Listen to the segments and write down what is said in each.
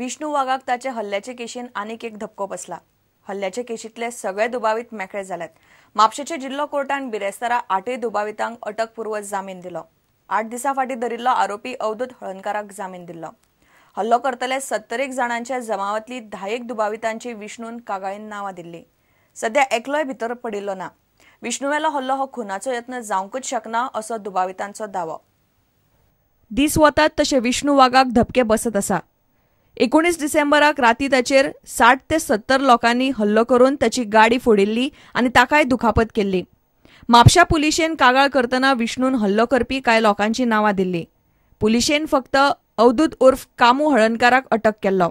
विष्णू वागाक ताचे हल्ल्याचे केशीन आनीक एक धपको बसला. हल्ल्याचे केशींतले सगळे दुबावीत मेकळे जाल्यात. म्हापशेचे जिल्लो कोर्टान बिरेस्तारा 8 दुबावितांक अटकपूर्व जामीन दिलो. 8 दिसां फाटीं धरिल्लो आरोपी अवधूत हळणकाराक जामीन दिल्लो. हल्लो करतले 70 जाणांच्या जमावांतली 10 दुबावितांची विष्णून कागाळीन नांवां दिल्ली. सध्या एकलोय भितर पडिल्लो ना. विष्णुवेलो हल्लो हो खुनाचो यत्न जावंकच शकना असो दुबावितांचो दावो. दीस वतात तशे विष्णू वागाक धपके बसत आसा. 19 डिसेंबराक राती ताचेर 60 ते 70 लोकांनी हल्लो करून ताची गाडी फोडिल्ली आनी ताकाय दुखापत केल्ली. म्हापशा पुलिशेन कागाळ करतना विष्णून हल्लो करपी कांय लोकांची नांवां दिल्ली. पुलिशेन फक्त अवधूत उर्फ कामू हळणकाराक अटक केल्लो.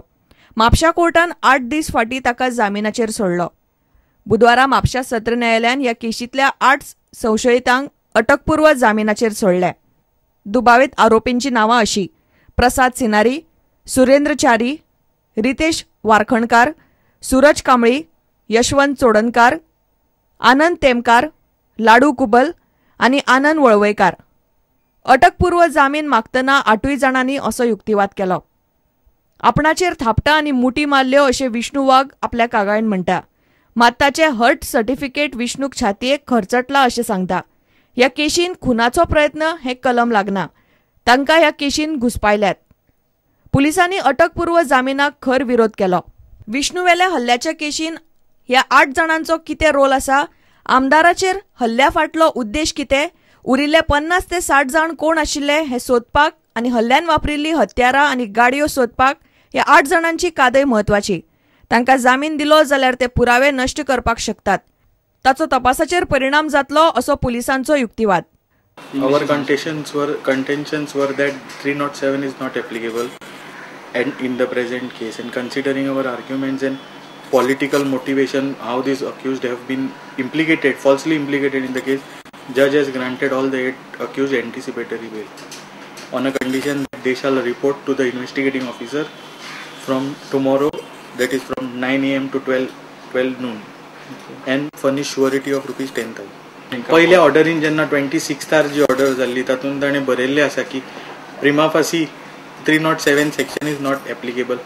म्हापशा कोर्टान 8 दीस फाटीं ताका जामिनाचेर सोडलो. बुधवारा म्हापशा सत्र न्यायालयान ह्या केशींतल्या 8 संशयितांक अटकपूर्व जामिनाचेर सोडले. दुबावीत आरोपींची नांवां अशी: प्रसाद सिनारी, सुरेंद्र च्यारी, रितेश वारखणकार, सूरज कांबळी, यशवंत चोडणकार, आनंद तेमकार, लाडू कुबल आनी आनंद वळवयकार. अटकपूर्व जामीन मागतना 8 जाणांनी असो युक्तिवाद केलो. आपणाचेर थापटां आनी मुठी मारल्यो अशें विष्णू वाग आपल्या कागाळीन म्हणटा. मात ताचें हर्ट सर्टिफिकेट विष्णूक छातयेक खरचटला अशें सांगता. ह्या केशीन खुनाचो प्रयत्न हें कलम लागना. तांकां ह्या केशीन घुसपायल्यात. पुलिसांनी अटकपूर्व जामिनाक खर विरोध केलो. विष्णुवेल्या हल्ल्याच्या केशीन ह्या 8 जाणांचो कितें रोल आसा, आमदाराचेर हल्ल्या फाटलो उद्देश कितें, उरिल्ले 50 ते 60 जाण कोण आशिल्ले हें सोदपाक आनी हल्ल्यान वापरिल्ली हत्यारां आनी गाडयो सोदपाक ह्या 8 जाणांची कादय म्हत्वाची. तांकां जामीन दिलो जाल्यार ते पुरावे नश्ट करपाक शकतात. ताचो तपासाचेर परिणाम जातलो असो पुलिसांचो युक्तिवाद. Our contentions were that 307 is not applicable and in the present case, and considering our arguments and political motivation, how these accused have been implicated, falsely implicated in the case, judge has granted all the 8 accused anticipatory bail on a condition that they shall report to the investigating officer from tomorrow, that is from 9 AM to 12 noon, and furnish surety of rupees 10,000. पयल्या ऑर्डरीन जेन्ना 26 जी order जाल्ली तातूंत ताणें बरयल्लें आसा की prima facie 307 section is not applicable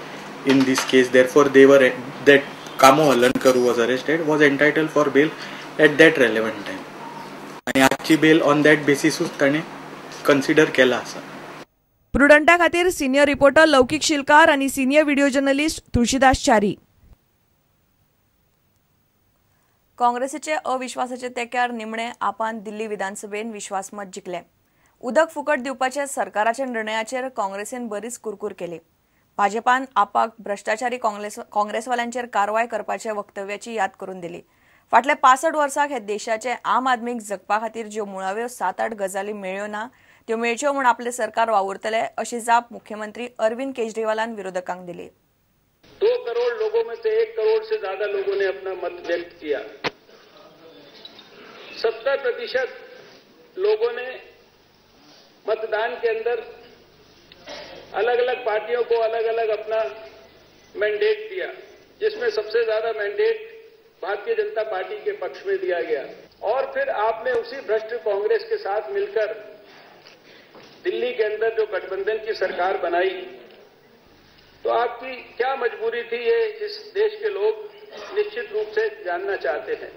in this case, therefore they were that Kamu Halarnkar who was arrested was entitled for bail at that relevant time. आनी आजची बेल ऑन that बेसिसूच ताणें कन्सिडर केला आसा. प्रुडंटा खातीर सिनियर रिपोर्टर लौकिक शिलकार आनी senior video journalist Tulsidas Chari. काँग्रेसीचे अविश्वासाचे तेक्यार निमणे आपान दिल्ली विधानसभेन विश्वासमत जिखलें. उदक फुकट दिवपाच्या सरकाराच्या निर्णयाचेर काँग्रेसीन बरीच कुरकूर केली. भाजपान आपाक भ्रश्टाचारी काँग्रेसवाल्यांचेर कारवाय करपाच्या वक्तव्याची याद करून दिली. फाटल्या 65 वर्साक हे देशाचे आम आदमीक जगपा खातीर ज्यो मुळाव्यो 7-8 गजाली मेळ्ळ्यो ना त्यो मेळच्यो म्हूण आपले सरकार वावुरतले अशी जाप मुख्यमंत्री अरविंद केजरीवालान विरोधकांक दिली. 2 करोड़ लोगों में से 1 करोड़ से ज्यादा लोगों ने अपना मत व्यक्त किया. 70% लोगों ने मतदान के अंदर अलग अलग पार्टियों को अलग अलग अपना मैंडेट दिया, जिसमें सबसे ज्यादा mandate Bharatiya Janata party K पक्ष में दिया गया. और फिर आपने उसी भ्रष्ट कांग्रेस के साथ मिलकर दिल्ली के अंदर जो गठबंधन की सरकार बनाई, तो आपकी क्या मजबूरी थी ये इस देश के लोग निश्चित रूप से जानना चाहते हैं.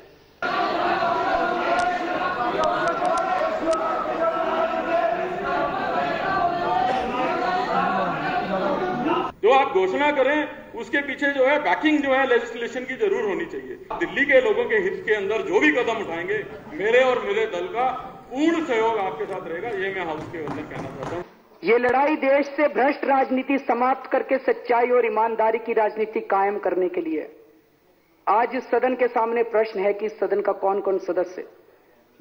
जो आप घोषणा करें उसके पीछे जो है बैकिंग जो है लेजिस्लेशन की जरूर होनी चाहिए. दिल्ली के लोगों के हित के अंदर जो भी कदम उठाएंगे, मेरे और मेरे दल का पूर्ण सहयोग आपके साथ रहेगा, ये मैं हाउस के अंदर कहना चाहता हूँ. ये लड़ाई देश से भ्रष्ट राजनीति समाप्त करके सच्चाई और ईमानदारी की राजनीति कायम करने के लिए. आज इस सदन के सामने प्रश्न है कि इस सदन का कौन कौन सदस्य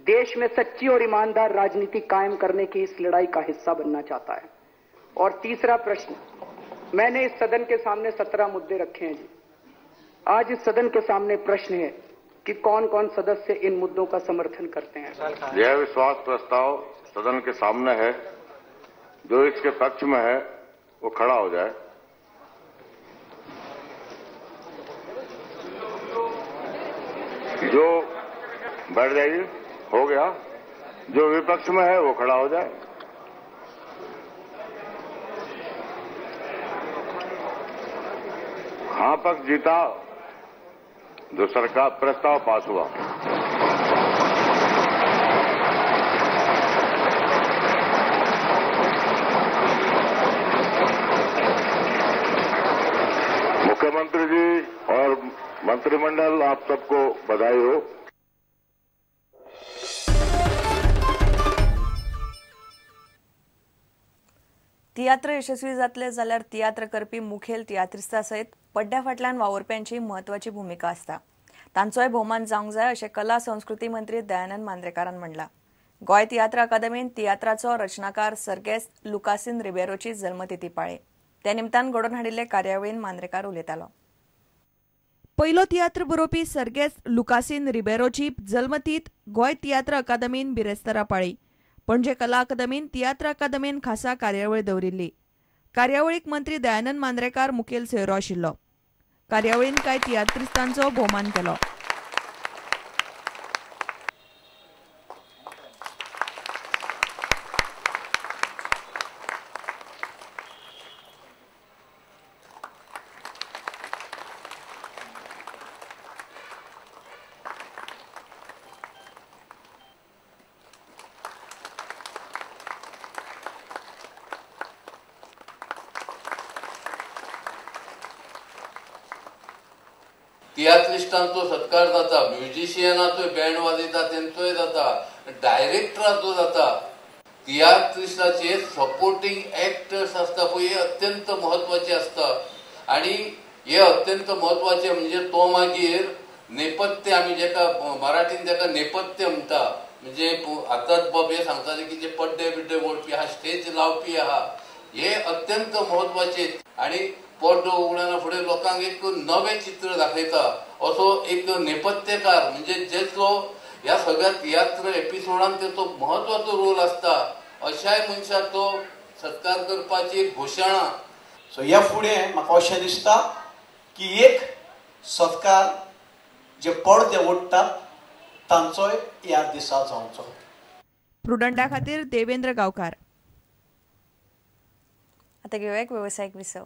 देश में सच्ची और ईमानदार राजनीति कायम करने की इस लड़ाई का हिस्सा बनना चाहता है. और तीसरा प्रश्न, मैंने इस सदन के सामने 17 मुद्दे रखे हैं जी. आज इस सदन के सामने प्रश्न है कि कौन कौन सदस्य इन मुद्दों का समर्थन करते हैं. यह विश्वास प्रस्ताव सदन के सामने है, जो इसके पक्ष में है वो खड़ा हो जाए. जो बैठ जाइए, हो गया. जो विपक्ष में है वो खड़ा हो जाए. हाँ पक्ष जीता, जो सरकार प्रस्ताव पास हुआ। मुख्यमंत्री जी और मंत्रिमंडल, आप सबको बधाई हो। तियात्र यशस्वी जातले जाल्यार तियात्र करपी मुखेल तियात्रिस्ता सयत पड्ड्या फाटल्यान वावुरप्यांची म्हत्वाची भुमिका आसता। तांचोय भोवमान जावंक जाय अशें कला संस्कृती मंत्री दयानंद मांद्रेकारान म्हणलां। गोंय तियात्र अकादमीन तियात्राचो रचनाकार सर्गेस्त लुकासीन रिबेरोची जल्मतिथी पाळ्ळी। त्या निमतान घडोवन हाडिल्ले कार्यावळीन मांद्रेकार उलयतालो। पयलो तियात्र बरोवपी सर्गेस्त लुकासीन रिबेरोची जल्मतीथ गोंय तियात्र अकादमीन बिरेस्तारा पाळ्ळी। पणजे कला अकादमीन तियात्र अकादमीन खासा कार्यावळ दवरिल्ली। कार्यावळीक मंत्री दयानंद मांद्रेकार मुखेल सोयरो आशिल्लो। कार्यावळीन कांय तियात्रिस्तांचो भोवमान केलो। तियात्रिस्टांचो सत्कार जाता, म्युझिशियनाचो बँड वाजयता तेंचोय जाता, डायरेक्टराचो जाता। तियात्रिस्टाचे सपोर्टिंग एक्टर्स आसता पळय, हे अत्यंत म्हत्वाचे आसता। आनी हे अत्यंत म्हत्वाचे म्हणजे तो मागीर नेपथ्य, आमी जेका मराठीन जेका नेपथ्य म्हणटा, म्हणजे आतांच बाब हे सांगताले की जे पड्डे बिड्डे ओडपी आहा, स्टेज लावपी आहा, हे अत्यंत म्हत्वाचे। आनी पड्डो उगडना फुडें लोकांक एक नवें चित्र दाखयता असो एक नेपथ्यकार, म्हणजे जेचो ह्या सगळ्या तियात्र एपिसोडान तेचो म्हत्वाचो रोल आसता, अशाय मनशाचो सत्कार करपाची एक घोशणा। सो ह्या फुडें म्हाका अशें दिसता की एक सत्कार जे पडदे ओडटात तांचोय ह्या दिसा जावचो। प्रुडंटा खातीर देवेंद्र गांवकार। आतां घेवया एक वेवसायीक विसव।